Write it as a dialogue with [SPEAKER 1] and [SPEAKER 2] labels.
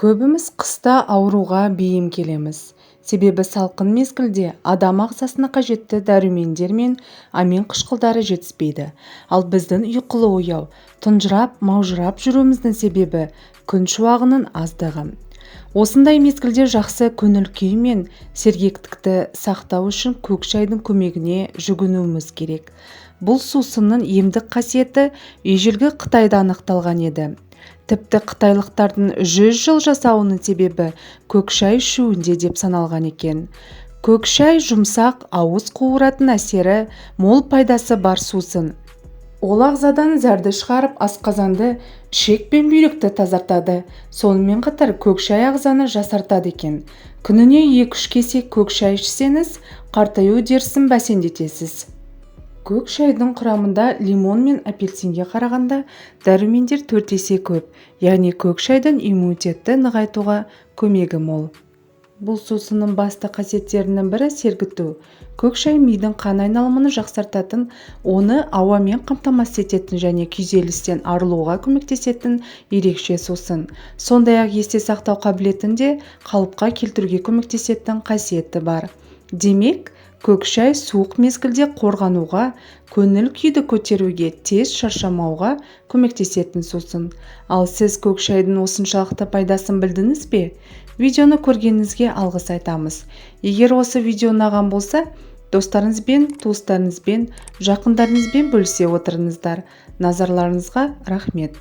[SPEAKER 1] Көбіміз қыста ауруға бейім келеміз. Себебі салқын мезгілде адам ағзасына қажетті дәрумендер мен амин қышқылдары жетіспейді. Ал біздің ұйқылы-ояу, тұнжырап, маужырап жүруіміздің себебі күн шуағының аздығы. Осындай мезгілде жақсы көңіл-күй мен сергектікті сақтау үшін көк шайдың көмегіне жүгінуіміз керек. Бұл сусынның емдік қасиеті ежелгі Қытайда анықталған еді. Тіпті қытайлықтардың 100 жыл жасауының себебі көк шай ішуінде деп саналған екен. Көк шай жұмсақ, ауыз қуыратын әсері, мол пайдасы бар сусын. Ол ағзадан зәрді шығарып, асқазанды, ішек пен бүйректі тазартады. Сонымен қатар көк шай ағзаны жасартады екен. Күніне 2-3 кесе көк шай ішсеңіз, қартаю үдерісін бәсеңдетесіз. Көк шайдың құрамында лимон мен апельсинге қарағанда дәрумендер 4 есе көп, яғни көк шайдың иммунитетті нығайтуға көмегі мол. Бұл сусынның басты қасиеттерінің бірі сергіту. Көк шай мидың қан айналымын жақсартатын, оны ауамен қамтамасыз ететін және күйзелістен арылуға көмектесетін ерекше сусын. Сондай-ақ есте сақтау қабілетін де қалыпқа келтіруге көмектесетін қасиеті бар. Демек, көк шай суық мезгілде қорғануға, көңіл күйді көтеруге, тез шаршамауға көмектесетін сусын. Ал сіз көк шайдың осыншалықты пайдасын білдіңіз бе? Видеоны көргеніңізге алғыс айтамыз. Егер осы видео ұнаған болса, достарыңызбен, туыстарыңызбен, жақындарыңызбен бөлісе отырыңыздар. Назарларыңызға рахмет.